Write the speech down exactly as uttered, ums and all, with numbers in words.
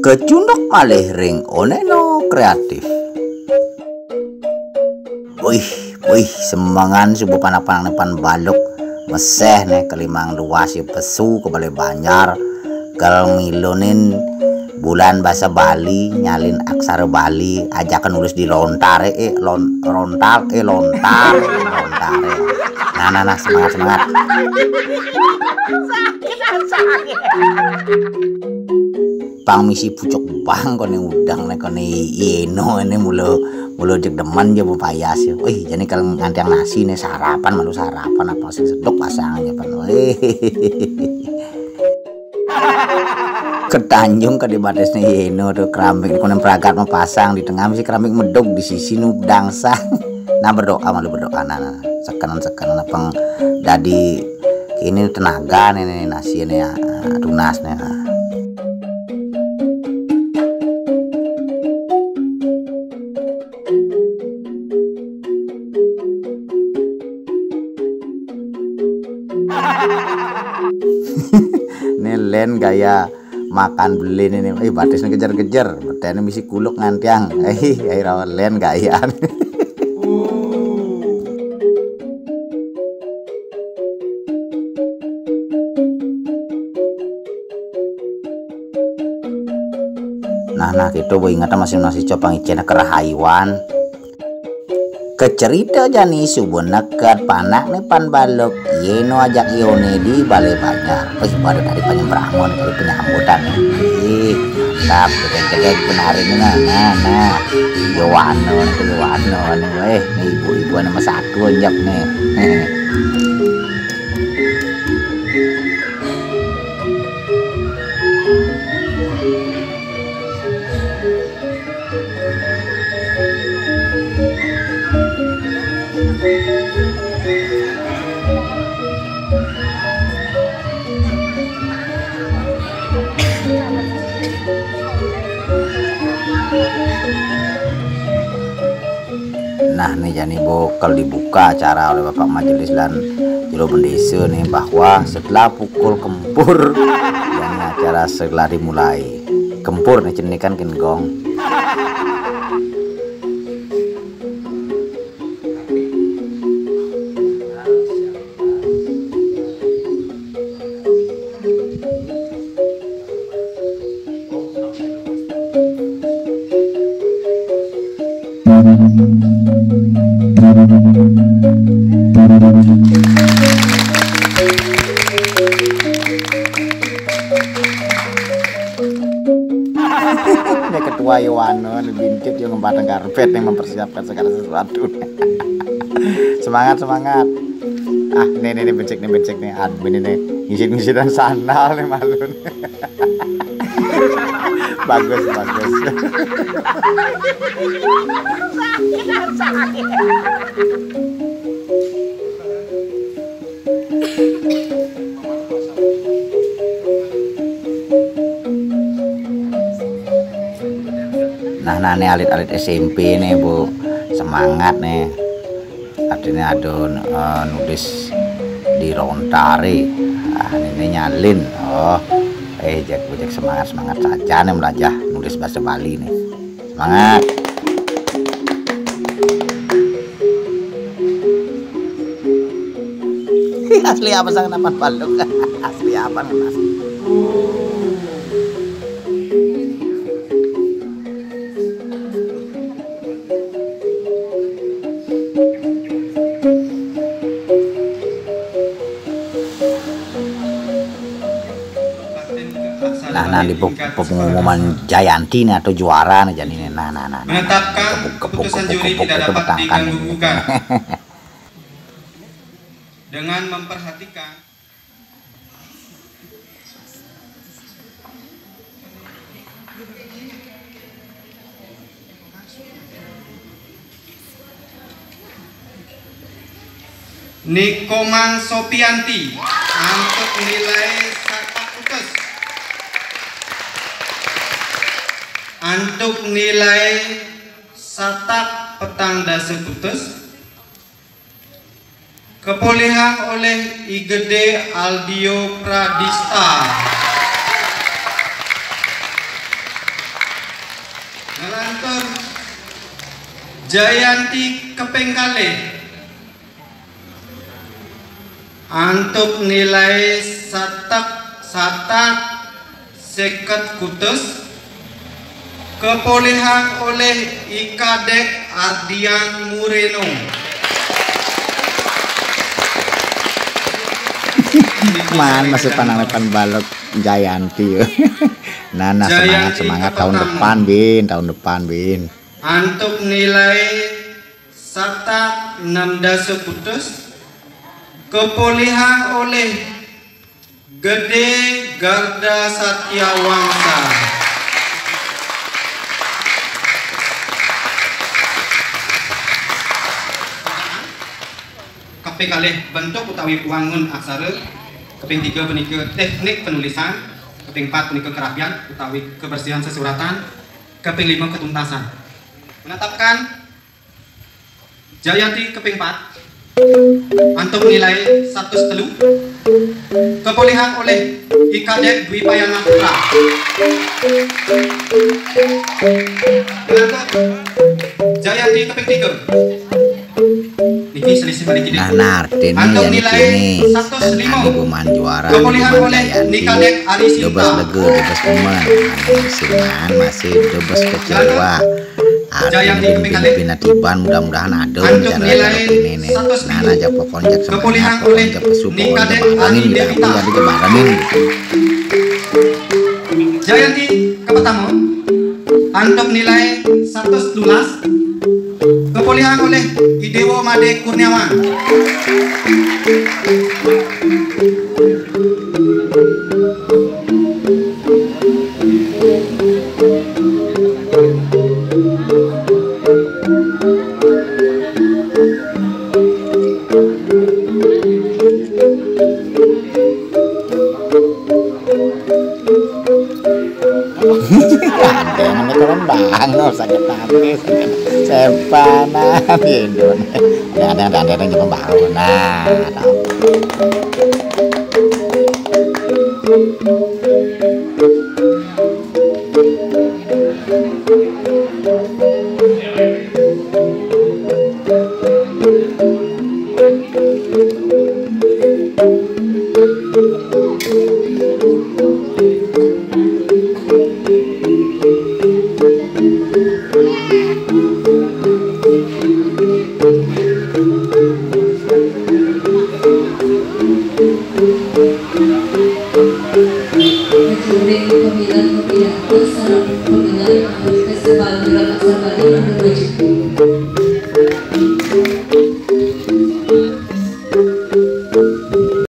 Kecunduk malih ring Oneno Kreatif. Wih, wih, semengan suba panak-panakne Pan Baluk. Meseh ne ka limang luas ya pesu ka Balai Banjar. Kal milunin bulan basa Bali, nyalin aksara Bali, ajaka nulis di lontare, eh, lon-, rontal, eh, lontar, eh, lontare. Nah, nah, nah, semangat, semangat. Pang misi pucuk bang kone udang ne kone Yeno ne mula, mula jeg demen je payas ya. Wih, jani kal ngantiang nasi ne sarapan, malu sarapan apa sing seduk pasang aja pan. Wih. Ketanjung ke di batisne Yeno tuh keramik kone pragat mapasang di tengah misi keramik meduk di sisi nu dangsang. Nah, berdoa malu berdoa, nah, nah. Sekenan-sekenan apa dadi ini tenaga ne, ne, nasi ne, ah, tunas ne, nah. Ne len gaya makan beli ne, ne. Eh, batisne kejer-kejer, betene misi kuluk ngantiang. Eh, eh, rawan len gaya. Nah, nah, kita bo inget masing-masing copang icena kerahayuan. Kecerita jani suba neked panakne Pan Baluk, Yeno ajak Yone di Balai Banjar. Wih, pada tadi penyembrangan, tadi penyambutan ya. Ih, mantap, gedeg-gedeg benarin, nah, nah, nah. Yowana, Yowana, weh, ibu-ibu ane mesatu njep nih. Nah, nih jani bakal dibuka acara oleh Bapak Majelis lan Jero Bendesa nih, bahwa setelah pukul kempur, jani acara setelah dimulai. Kempur nih cenikan ken gong. Ini ketua Yowana, ini bintit yang ngempatang karpet yang mempersiapkan segala sesuatu. Semangat, semangat. Ah, ini, ini, ini becek nih, becek nih, admin ini. Ngisit-ngisitan sandal nih malu nih. Bagus, bagus. Nah, nah, ini alit-alit S M P nih, Bu. Semangat nih. Artinya ada, eh, nulis di rontare. Ah, ini nyalin. Oh, eh, jak, jak semangat, semangat saja nih belajar nulis bahasa Bali nih. Semangat. Asli apa sang napan baluk? Asli apa, Mas? Nah, nah, di pe-, pengumuman Jayanti nih atau juara nih, jani nih. Nah, nah, nah, nah. Menetapkan keputusan juri tidak dapat diganggu gugat. Dengan memperhatikan Nikomang Sopianti antuk nilai satak putus. Antuk nilai satak petang dasa putus. Kepolihang oleh I Gede Aldio Pradista. Jayanti kaping kalih antuk nilai satak satak seket kutus, kapolihang olih I Kadek Ardian Mureno. Man masih pananglepan balok Jayanti. Nah, nah, semangat, Jayanti semangat tahun depan, Bin, tahun depan, Bin. Antuk nilai satak enam dasa kutus, kapolihang olih Gede Garda Satya Wangsa. Kaping kalih bentuk utawi wangun aksara, kaping tiga punika teknik penulisan, kaping empat punika kerapian utawi kebersihan sesuratan, kaping lima ketuntasan. Menetapkan Jayanti kaping pat antuk nilai satus telu, kapolihang olih I Kadek Dwi Payana Putra. Menantuk Jayanti kaping tiga. Niki selisih malih kidih. Nah, nah, artine antuk ya niki nilai nih, satus lima, kangge buman juara, kapolihang buman olih Jayanti. Ni Kadek Ari Sinta. Dobes lega, dobes demen. Ane sing maan masih dobes kecewa. Jayanti kaping kalih. Pinatiban, mudah-mudahan ada antuk nilai satus pitu. Nah, nah, jak pokon, jak semangat, kapolihang pokon oleh jak pesu, Ni Kadek pokon jak barengin, Adi Dewita. Jadi barengin. Jayanti kapertama, antuk nilai satus tulas, kapolihang olih I Dewa Made Kurniawan. Ada yang namanya turun bangun, sakit hati, sakit sepanan di Indonesia. Ada, ada, ada, ada yang cuma bangun. Nah, Pemilihan, pemilihan, pemilihan, pemilihan, pemilihan,